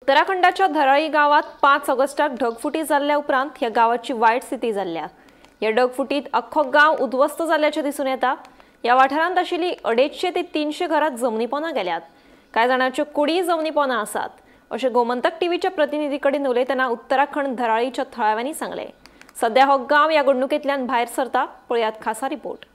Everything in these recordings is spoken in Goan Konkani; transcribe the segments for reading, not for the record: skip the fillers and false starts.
उत्तराखंडाच्या धराळी गावात 5 ऑगस्टाक ढगफुटी जाल्ल्या उपरांत ह्या गावाची वायट स्थिती जाल्ल्या। ह्या ढगफुटीत अख्खो गांव उद्ध्वस्त जाल्ल्याचें दिसून येता। ह्या वाठारांत आशिल्ली 250 ते 300 घरां जमनीपोना गेल्यात। कांय जाणांच्यो कुडी जमनीपोना आसात अशें गोमंतक टीव्हीच्या प्रतिनिधी कडेन उलयतना उत्तराखंड धराळीच्या थळाव्यांनी सांगलें। सध्या हो गांव ह्या घडणुकेंतल्यान भायर सरता। पळयात खासा रिपोर्ट।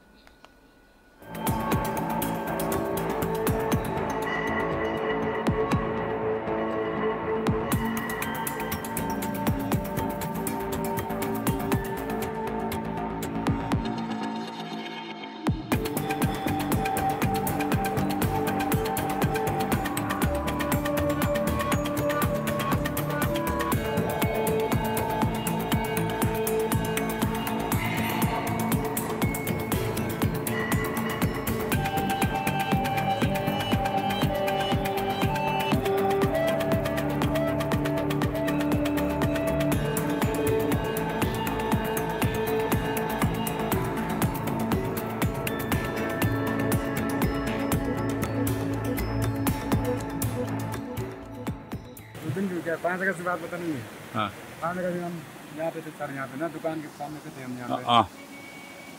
क्या 5 अगस्त की बात पता नहीं है। हाँ, 5 अगस्त हम यहाँ पे थे सर, यहाँ पे ना दुकान के सामने से थे हम यहाँ पे। हाँ,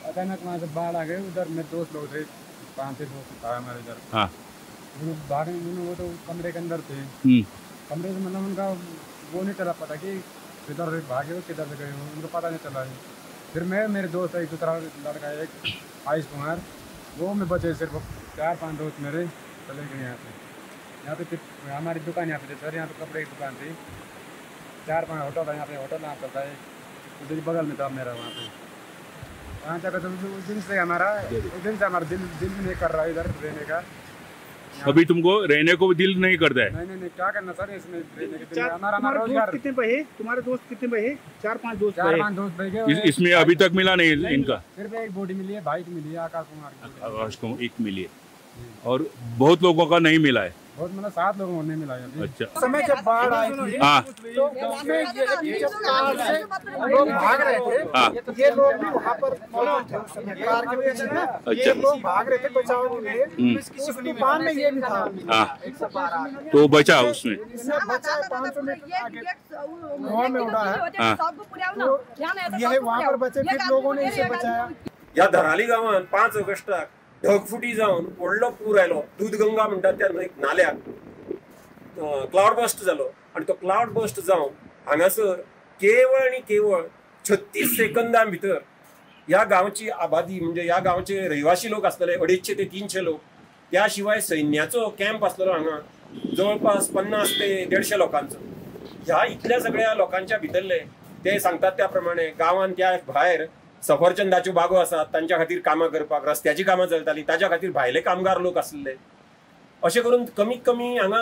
अचानक वहाँ से बाढ़ आ गए। उधर मेरे दोस्त लोग थे, 5-6 दोस्त था हमारे इधर। हाँ, भागे वो तो कमरे के अंदर थे। कमरे से मतलब उनका वो नहीं चला पता कि किधर से भागे हो किधर से गए हो, उनको पता नहीं चला। फिर मैं मेरे दोस्त एक दूसरा लड़का एक आयुष कुमार, वो में बचे सिर्फ 4-5 दोस्त मेरे चले गए यहाँ से। यहाँ पे हमारी दुकान यहाँ पे थी सर, यहाँ पे कपड़े की दुकान थी। 4-5 होटल है यहाँ पे, होटल यहाँ चलता है उधर बगल में था मेरा वहाँ पे। 5 अगस्त उस दिन से हमारा दिल भी नहीं कर रहा है इधर रहने का। अभी तुमको रहने को भी दिल नहीं करता है? नहीं नहीं नहीं, क्या करना सर इसमें रहने के। हमारा रोजगार। कितने भाई तुम्हारे दोस्त, कितने भाई? 4-5 दोस्त। 4-5 दोस्त भाई। इसमें अभी तक मिला नहीं इनका? सिर्फ एक बॉडी मिली है, भाई की मिली है, आकाश कुमार की। आकाश कुमार एक मिली है और बहुत लोगों का नहीं मिला है। बहुत मतलब 7 लोगों को नहीं मिला है। अच्छा, समय जब बाढ़ आई थी, हाँ, तो उसमें ये जब कार से लोग भाग रहे थे, हाँ, ये लोग भी वहाँ पर मौजूद थे उस समय कार के पीछे ना। अच्छा, ये लोग भाग रहे थे बचाव के लिए, उस तूफान में ये भी था। हाँ, तो बचा उसमें, इससे बचा 500 मीटर आगे हवा में उड़ा है। तो यह वहाँ पर बचे, फिर लोगों ने इसे बचाया। ह्या धराली गांवान 5 ऑगस्टाक ढगफुटी जावन व्हडलो पूर आयलो। दूधगंगा म्हणटात त्या नाल्याक क्लावड बस्ट जालो आनी तो क्लावड बस्ट जावन हांगासर केवळ आनी केवळ 36 सेकंदां भितर ह्या गांवची आबादी म्हणजे ह्या गांवचे रहिवासी लोक आसतले 250 ते 300 लोक, त्या शिवाय सैन्याचो कॅम्प आसलेलो हांगा जवळपास 50 ते 150 लोकांचो। ह्या इतल्या सगळ्या लोकांच्या भितरले ते सांगतात त्या प्रमाणे गांवान त्या भायर सफरचंदाच्यो बागो आसात तांच्या खातीर कामां करपाक, रस्त्याची कामां चलतालीं ताच्या खातीर भायले कामगार लोक आसले। अशें करून कमीत कमी हांगा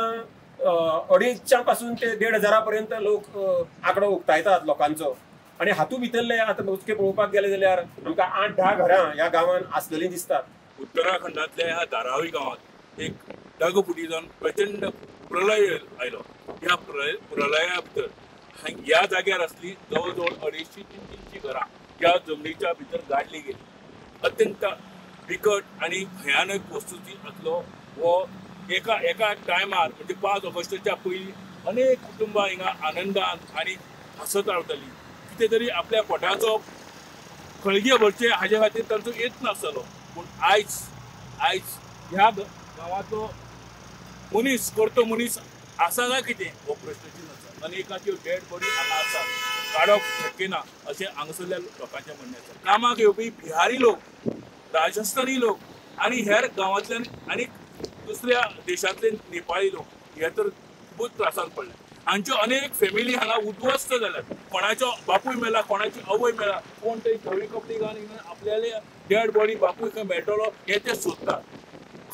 250 पासून ते 1500 पर्यंत लोक आंकडो उक्तायतात लोकांचो। आनी हातूंत भितरले आतां मोजके पळोवपाक गेले जाल्यार आमकां 8-10 घरां ह्या गांवांत आसलेलीं दिसतात। उत्तराखंडांतल्या ह्या धारावी गांवांत एक ढगफुटी जावन प्रचंड प्रलय आयलो। ह्या प्रलया भितर ह्या जाग्यार आसली जवळ जवळ 250 ते 300 घरां या जमनीच्या भितर गाडली गेली। अत्यंत बिकट आणि भयानक वस्तुची आसलो हो एका एका टायमार म्हणजे 5 ऑगस्टाच्या पयलीं अनेक कुटुंबां हिंगा आनंदान आनी हांसत रावतालीं। कितें तरी आपल्या पोटाचो खळगे भरचे हाजे खातीर तांचो यत्न आसतालो। पूण आयज आयज ह्या गांवांतलो मनीस करतो मनीस आसा काय कितें हो प्रश्नचिन्ह आसा। अनेकाच्यो डेड बॉडी हांगा आसा, काडप शक्य ना अशें हांगासरल्या लोकांचें म्हणणें आसा। कामाक येवपी बिहारी लोक, राजस्थानी लोक आनी हेर गांवांतल्यान आनी दुसऱ्या देशांतले नेपाळी लोक हे तर खूबच त्रासांत पडले। हांच्यो अनेक फॅमिली हांगा उद्ध्वस्त जाल्यात। कोणाचो बापूय मेला, कोणाची आवय मेला, कोण तरी धवी कपडे घालून आपल्याले डेड बॉडी बापूय खंय मेळटलो हे ते सोदतात।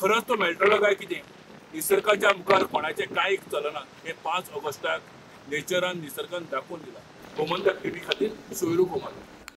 खरोच तो मेळटलो काय कितें? निसर्गाच्या मुखार कोणाचें कांय चलना हे 5 ऑगस्टाक नेचरान निसर्गान दाखोवन दिलां। गोमंतक टीव्ही खातीर सोयरू कुमार।